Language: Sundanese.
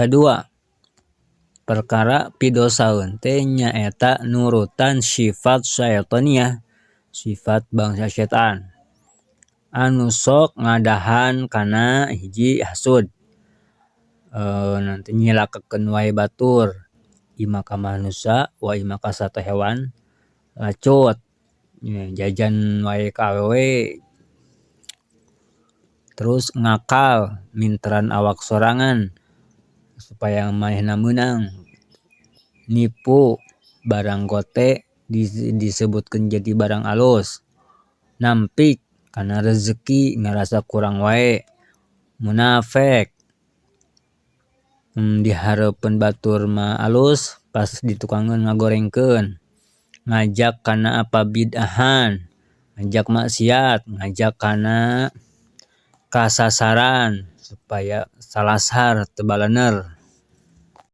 Kadua, perkara pidosaeun teh nyaeta nurutan sifat syaithaniyah, sifat bangsa setan anu sok ngadahan kana hiji hasud nanti nyilakakeun wae batur ima ka manusa wa ima ka sato hewan lacut jajan wae ka awewe terus ngakal minteran awak sorangan supaya manehna meunang nipu barang gote disebutkeun jadi barang alus nampik kana rezeki ngarasa kurang wae munafek dihareupeun batur mah alus pas ditukangeun ngagorengkeun ngajak kana pabid'ahan ngajak maksiat ngajak kana kasasaran supaya salasar teu balener.